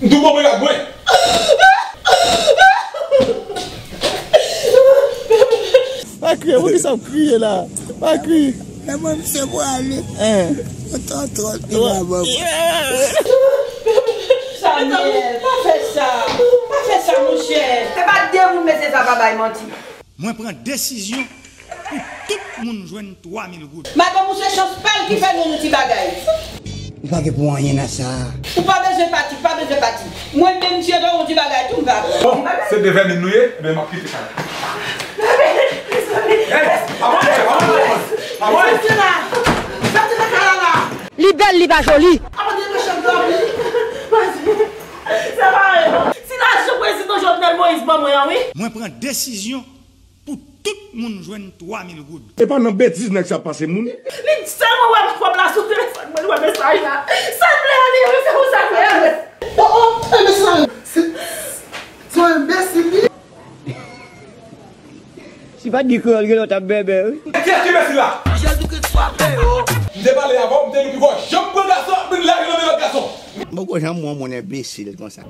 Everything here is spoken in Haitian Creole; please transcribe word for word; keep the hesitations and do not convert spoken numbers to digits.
M tou bon mwen ak mwen. Pa kriye, poukisa w ap kriye la? Pa kriye. Lè mwen misye prale. Hein. Mwen t ap tròt li pa ban mwen. Samuel, pa fè sa. Pa fè sa, monchè. Se pa de moun mesye sa pa bay manti. Mwen pran desizyon pou tout moun jwenn twa mil goud. Madanm ou se chans pa l ki fè nou yon ti bagay. Ou pa gen pou anyen nan sa. Ou pa bezwen pati, pa bezwen pati. Mwen menm si yo ta yon ti bagay tou m ka pran. Bon, se de vèmin nou ye, men m ap kite sa. Hey, abòne, abòne, abòne. Soti la. Soti nan kay la. Li bèl, li pa joli. Abòne, mechan dòmi. Separe nou. Si lajan prezidan Jovenel Moïse ban mwen an, wi. Mwen pran desizyon pou tout moun jwenn twa mil goud. E pa nan betiz nèg sa pase moun. Li sèlman wè kòb la sou telefòn mwen, li wè mesaj la. Sa l vle a li, wi, se pou sa l vle a. Oh, oh, e mesye sa, se, se yon enbesil li. Si pa t gen kreyòl, gen lòt ap bèbè, wi. E kiyès ki enbesil la? Jezi Kris frape yo. M te pale avè w, m te di w ki fò janm pran gason ap vin lage nan men lòt gason. M poko janm wè yon moun enbesil konsa.